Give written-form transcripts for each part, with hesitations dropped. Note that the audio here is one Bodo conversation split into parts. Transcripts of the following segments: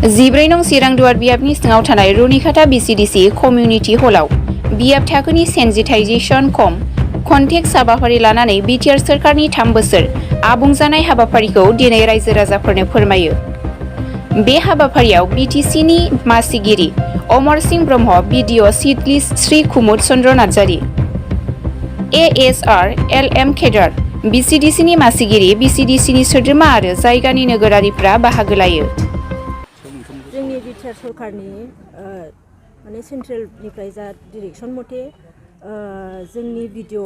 14 नं चिरांदुवार बियाबनि सिङाव थानाय रुनिखाता BCDC कमिउनिटि हलाव बियाब थाखोनि सेन्जिटाइजेशन कम कन्टेक्ट हाबाफारि लानानै बिटिआर सोरखारनि 3 बोसोर आबुं जानाय हाबाफारिखौ दिनै रायजो राजाफोरनो फोरमायो। बे हाबाफारियाव बिटिसिनि मासिगिरि अमर सिंह ब्रह्म, बिडिअ सिडलिस श्री कुमुद चन्द्र नार्जारी, एएसआर एलएम केदार, BCDCनि मासिगिरि, BCDCनि सोद्रोमा आरो जायगानि नोगोरारिफ्रा बाहागो लायो। जोंनि बिटिआर सरकारनि माने सेन्ट्रेलनिफ्राय जा डिरेक्सन मथे जोंनि बिडिअ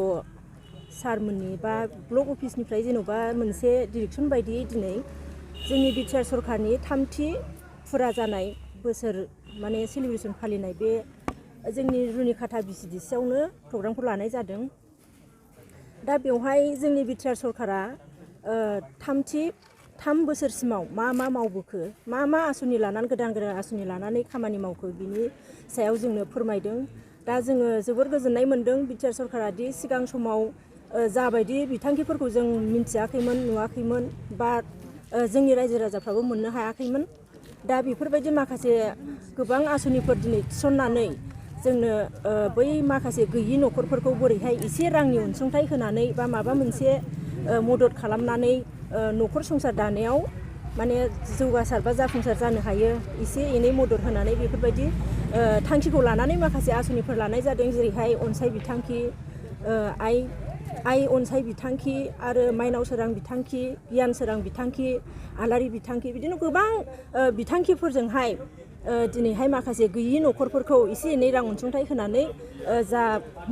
सारमोननि बा ब्लक अफिसनिफ्राय जेन'बा मोनसे डिरेक्सन बायदियै दिनै जोंनि बिटिआर सरकारनि 3थि फुरा जानाय बोसोर माने सेलिब्रेसन फालिनाय बे जोंनि रुनिखाता BCDCआवनो प्रग्रामखौ लानाय जादों। दा बेवहाय जोंनि बिटिआर सरकारा 3 बोसोरसिमाव मा मावबोखो, मा आसनि लानानै गोदान आसनि लानानै खामानि मावखो बिनि सायाव जोंनो फोरमायदों। दा जोङो जोबोर गोजोननाय मोन्दों बिटिआर सरकारा दि सिगां समाव जाबायदि बिथांखिफोरखौ जों मिन्थियाखैमोन, नुवाखैमोन बा जोंनि रायजो राजाफ्राबो मोननो हायाखैमोन। दा बेफोरबायदि माखासे गोबां आसनिफोर दिनै थिसननानै जोंनो बै माखासे गैयि न'खरफोरखौ बोरैहाय एसे रांनि अनसुंथाइ होनानै बा माबा मोनसे मदद खालामनानै न'खर संसार दानायाव माने जौगासार बा जाफुंसार जानो हायो, एसे एनै मदद होनानै बेफोरबायदि थांखिखौ लानानै माखासे आसनिफोर लानाय जादों। जेरैहाय अनसाय बिथांखि, आइ अनसाय बिथांखि आरो माइनाव सोरां बिथांखि, गियान सोरां बिथांखि, आलारि बिथांखि, बिदिनो गोबां बिथांखिफोरजोंहाय दिनैहाय माखासे गैयि न'खरफोरखौ एसे एनै रां अनसुंथाइ होनानै जा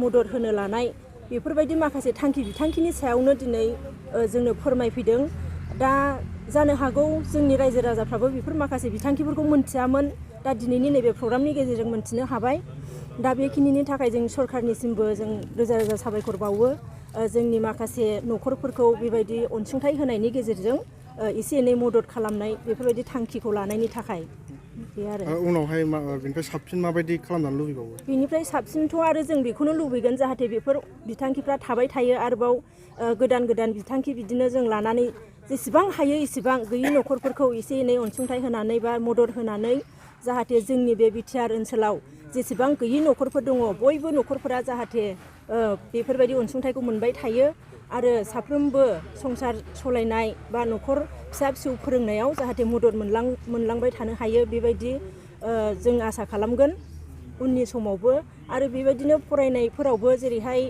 मदद होनो लानाय बेफोरबायदि माखासे बिथांखिनि सायावनो दिनै जोंनो फोरमायफैदों। दा जानो हागौ जोंनि रायजो राजाफ्राबो बेफोर माखासे बिथांखिफोरखौ मोनथियामोन, दा दिनैनि नैबे प्रग्रामनि गेजेरजों मोनथिनो हाबाय। दा बेखिनिनि थाखाय जों सरकारनिसिमबो जों रोजा रोजा साबायखर बावो। जोंनि माखासे न'खरफोरखौ बेबायदि अनसुंथाइ होनायनि गेजेरजों एसे एनै मदद खालामनाय बेफोरबायदि थांखिखौ लानायनि थाखाय बे आरो उनावहाय बेनिफ्राय साबसिन माबायदि खालामनानै लुबैबावो? बेनिफ्राय साबसिनथ' आरो जों बेखौनो लुबैगोन जाहाथे बेफोर बिथांखिफ्रा थाबाय थायो, आरोबाव गोदान बिथांखि बिदिनो जों लानानै जेसेबां हायो एसेबां गैयि न'खरफोरखौ एसे एनै अनसुंथाइ होनानै बा मदद होनानै जाहाथे जोंनि बे बिटिआर ओनसोलाव जेसेबां गैयि न'खरफोर दङ बयबो न'खरफोरा जाहाथे बेफोरबायदि अनसुंथाइखौ मोनबाय थायो आरो साफ्रोमबो संसार सलायनाय बा न'खर फिसा फिसौ फोरोंनायाव जाहाथे मदद मोनलांबाय थानो हायो, बेबायदि जों आसा खालामगोन उननि समावबो। आरो बेबायदिनो फरायनायफोरावबो जेरैहाय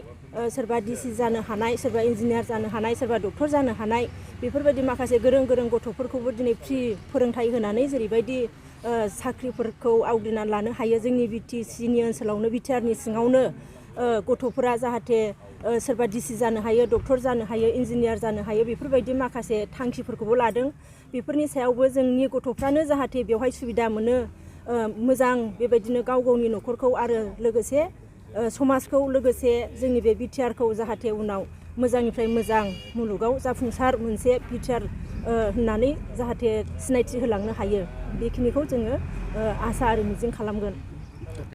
सोरबा डिसि जानो हानाय, सोरबा इन्जिनियार जानो हानाय, सोरबा डक्टर जानो हानाय, बेफोरबायदि माखासे गोरों गथ'फोरखौबो दिनै फ्रि फोरोंथाइ होनानै जेरैबायदि साख्रिफोरखौ आवग्रिनानै लानो हायो जोंनि बिटिसिनि ओनसोलावनो, बिटिआरनि सिङावनो गथ'फोरा जाहाथे सोरबा डिसि जानो हायो, डक्टर जानो हायो, इन्जिनियार जानो हायो, बेफोरबायदि माखासे थांखिफोरखौबो लादों। बेफोरनि सायावबो जोंनि गथ'फ्रानो जाहाथे बेवहाय सुबिदा मोनो, मोजां बेबायदिनो गावनि न'खरखौ आरो लोगोसे समाजखौ, लोगोसे जोंनि बे बिटिआरखौ जाहाथे उनाव मोजांनिफ्राय मोजां मुलुगाव जाफुंसार मोनसे बिटिआर होननानै जाहाथे सिनायथि होलांनो हायो, बेखिनिखौ जोङो आसा आरो मिजिं खालामगोन।